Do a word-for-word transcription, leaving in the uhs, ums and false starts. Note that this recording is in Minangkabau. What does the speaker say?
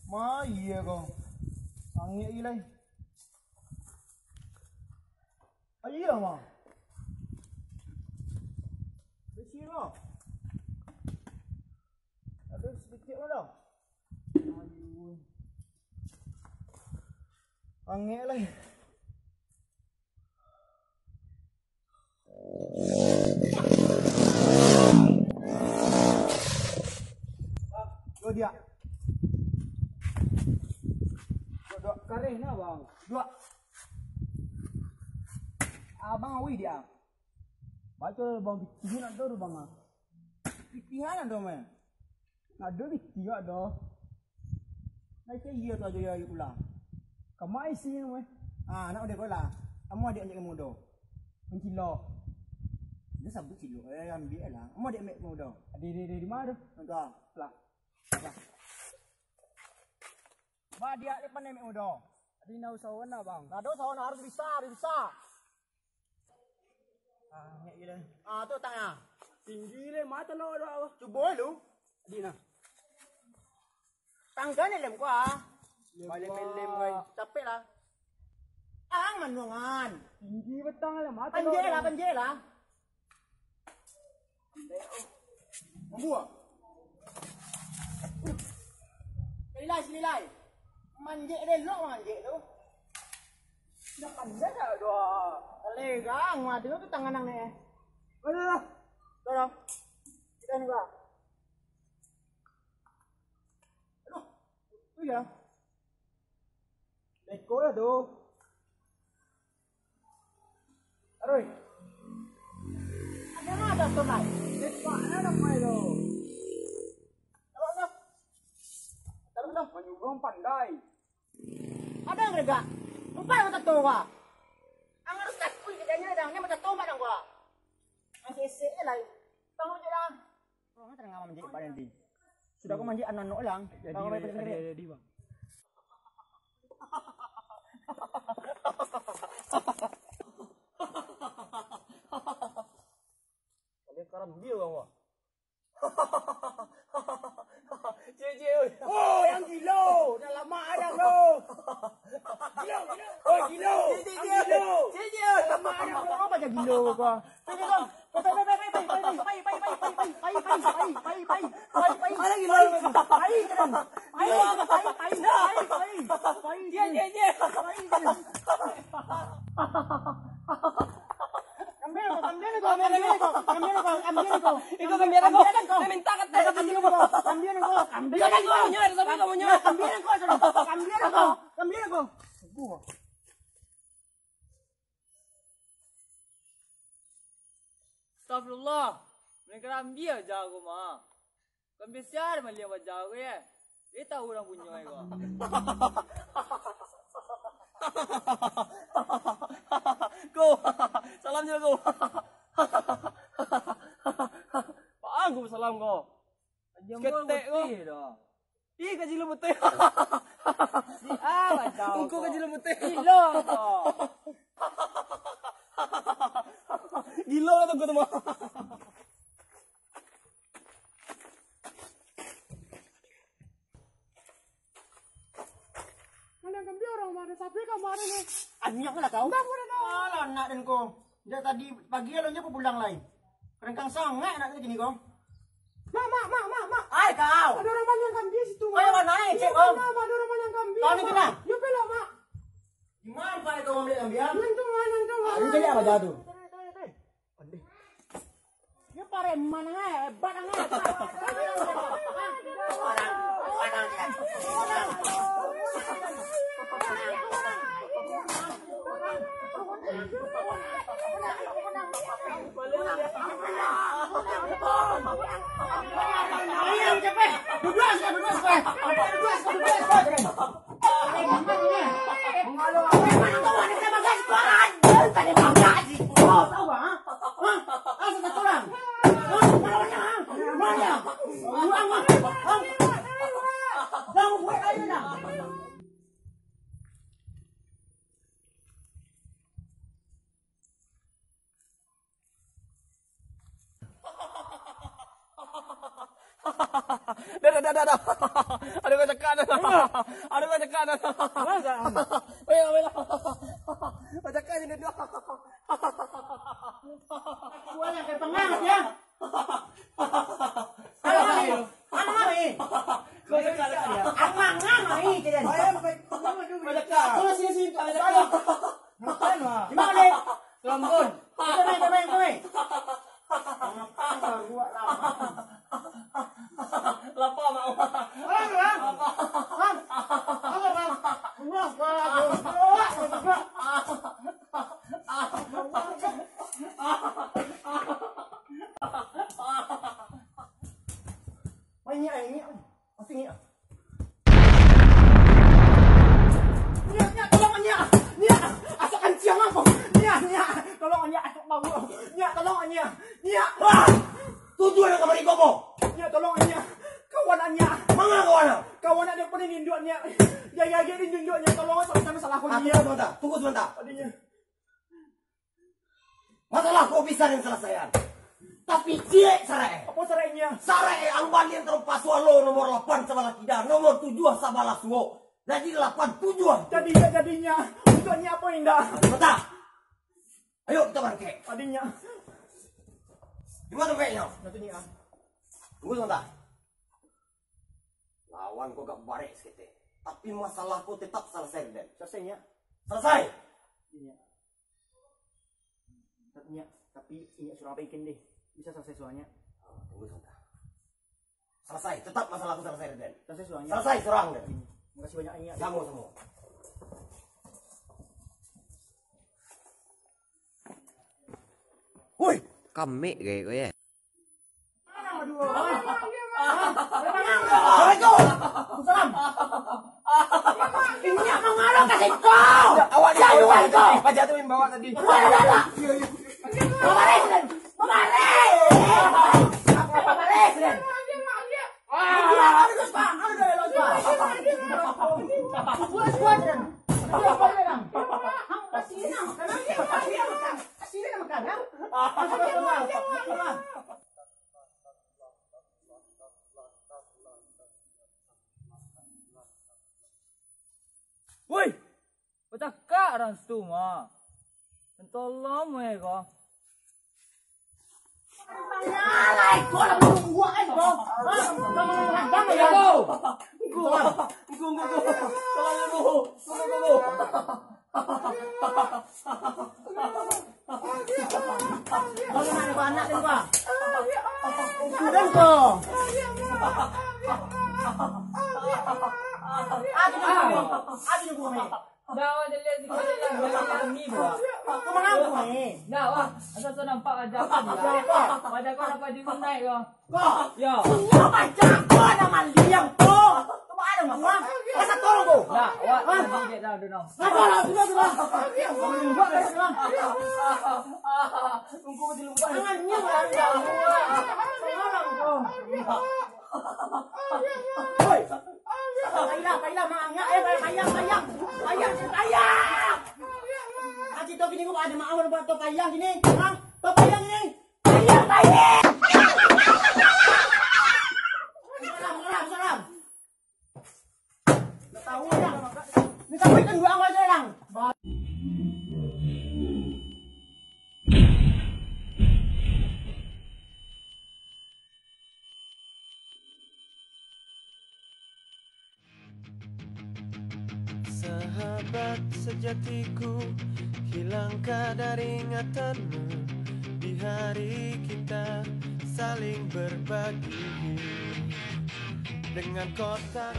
Ma, iyo ko. Angek lagi lai. Ayo, ma. Bisi, ma. Ado sadikik, ma, dah. Ayo. Angek lai. Yo, diak. Duak, duak. Kareh na, Bang. Duak. Abang awih, diak. Baco, Bang, pitih nak tu, Bang, ah. Pitih anak tu, meh. Nak duit pitih awak doh. Nah, cak iyo tu ajo yo pulang. Kama isi ni, weh? Ah, nak udah kau lah. Kamu adik anjak kamu doh. Mancilok. Dia sabut cilok. Eh, ambil lah. Kamu adik ambil kamu doh. Adik, adik, adik, di mana tu? Entah. Lah. Apa? Ba, dia ni pandai ambil kamu doh. Adik, nak usaha nak, Bang. Nak ada usaha nak harus bisa, harus bisa. Ah, ngek gila. Ah, tu tangah. Tinggi le, mata lo doh. Cubo lu. Di nah. Tangga ni lem gua. Lem gua. Lem, lem gua. Capek lah. Ang manuangan. Tinggi betang le, mata lo. Panjek lah, panjek lah. Mambuak. Sililai, sililai. Manjek elok manjek tu. Dah pandai dah doh. Legang mah tu tangan nang ni. Aduh, dah. Dah, dah. Kita ni, Pak. Aduh. Tu ya. Beko lah tu. Aroi. Ado mah ado tu, Mai. Sepak lah dah, Mai, tu. Taruh dah. Taruh dah. Manyurang pandai. Ado yang geregak. Empat mata tu, Pak. Ang harus takut kerjanya dah. Ni mata tu, Pak, dah, Pak. Masih esek je lah. Tanggung je lah. Oh, tengah manjek Pak nanti. Sudah aku manjek anak-anak lang. Jadi, jadi, jadi, Bang. Ada karambia, Bang, wah. Cie, cie, oi. Oh, yang gilo. Dah lama ada, bro. Gilo, gilo. Oh, gilo. Cie, cie, cie. Yang gilo. Cie, cie, oi. Lama ada, bro. Apa aja gilo kau? Cie, cie, kau. Pai, pai, pai. Cie, cie, cie. Ambil ko, ambil ko, ambil ko, ambil ko, ambil ko. Iko ambil ko. Ambil ko. Dia minta kata. Ambil ko, ambil ko, ambil ko. Dia kan kamu nyo, ada sampai kamu nyo. Ambil ko, ambil ko, ambil ko. Astagfirullah. Mereka ambil aja aku mah. Kan biasa ada maliang baja ko, ye. Dia tahu urang punyo ko. Ko, salam jo ko. Paan ko salam ko. Siketek ko. Ih, kaji lumuteh. Di ah, baca. Ungku kaji lumuteh. Gilo ko. Gilo ko tu mah. Mana kambing orang mana sapi kamarin ni? Anjing lah kau. Enggak boleh kau. Alah, anak dan kau. Sejak tadi pagi alonyo aku pulang lai. Kerengkang sangaik anak tu kini kau. Mak, mak, mak, mak, mak. Ai kau. Ada orang banyak kambing situ, Mak. Kau yang mana, cek kau? Mak, ada orang banyak kambing, Mak. Kau ni kena? Yo, pelak, Mak. Di mana kau ambil kambing? Yang tu, Mak, yang tu, Mak. Ah, lu jadi apa jatuh? Pandai. Dia pareman, eh, hebat, eh. Ayam capek. Duduk, duduk, duduk. Duduk, duduk, duduk. Dah, dah, dah, dah, dah. Ada kau cakap dah. Ada kau cakap dah. Baiklah, baiklah. Kau cakap je dah. Gua yang kayak pengang, ya. Ayo, ayo. Aman, aman, ayo. Kau cakap dah. Aman, aman, ayo, jalan. Ayo, baik. Kau cakap. Kau sini, sini. Kau cakap. Ngapain, Mak? Di mana, Dek? Lombon. Kemai, kemai, kemai. Lapar, Mak. Bang, bang. Bang. Bang. Bang. Bang. Banyak, banyak. Masih nyiak. Nyiak, nyiak, tolong, nyiak. Nyiak, asok kanciang aku. Nyiak, nyiak, tolong, nyiak, asok bau. Nyiak, tolong, nyiak. Nyiak. Wah! Tujuah nan kamari ko, Bo. Nyiak, tolong, nyiak. Kawan, nyiak. Manga kawan, ah? Kawan, ado pun induak, nyiak. Ya, ya, ya, induak, nyiak. Tolong, asok samo salah aku, ah, nyiak. Tunggu sabanta, tunggu sabanta. Adinyo. Masalah ko bisa den salasaian. Tapi ciek saraik. Apo saraiknyo? Saraik ang balian tarompa sualo nomor lapan sabalah kida, nomor tujuah sabalah suok. Jadi lapan tujuah. Jadi indak jadinyo. Untuaknyo apo indak? Sabanta. Ayo, kito barangkek. Adinyo. Di ma tampeknyo? Nah, tu nyiak. Tunggu sabanta. Lawan ko agak barek saketek. Tapi masalah ko tetap salasai, den. Salasai, nyiak. Salasai! Nyiak. Nyiak, tapi indak surang paikin deh. Bisa salasai surang, nyiak. Ah, tunggu sabanta. Salasai, tetap masalah ko salasai, den. Salasai surang, nyiak. Salasai surang, den. Makasih banyak, nyiak. Samo, samo. Woi! Kamek gaya ko, ya? Assalamualaikum. Salam. Inyo mangarah ka siko. Awak ni, awak ni. Paja tu mimbawa tadi. Bukan, bukan, bukan. Babaris, den. Babaris. Babaris, den. Aduh, aduh, aduh, aduh, aduh. Kuat, kuat, den. Kuat, kuat, den. Hang, kasih, den. Kasih, den, makan, ya. Woi, bacakak urang situ mah. Tolong weh ko. Alah, iko lah bunuh gua, eh, ko. Hah? Tolong, tolong, tolong, ya, ko. Iko, Bang. Iko, iko, iko. Tolong, iko. Tolong, iko. Bagaimana, Bang? Anak dia, Bang. Sudah, Bang. Aduh, aduh, aduh, aduh. Dah, awak jelas sikit lah, biar kami, Bang. Kau mengaku, eh? Dah, wah. Asal tu nampak ada apa ni, Bang? Apa? Pada kau dapat duit naik, Bang. Ko. Yo. Semua pajak ko ado maliang ko. Ko ba ado mah, ko? Asa tolong ko. Dah, awak tadi dek dah, dah, dah. Ado lah, sudah, sudah. Buat dah, sudah. Tunggu di luar. Jangan nyium lah, sudah. Tolong ko. Hoi. Payah, payah, mangak, eh, payah, payah, payah. Payah, payah. Kasih tau kini ko ado mah, awak buat tau payah kini. Hah? Tau payah kini. Salam, salam, salam. Ndak tahu dah. Ni sampai kan dua awal je, Lang. Sahabat sejatiku, hilangkah dari ingatanmu. Di hari kita saling berbagi dengan kotak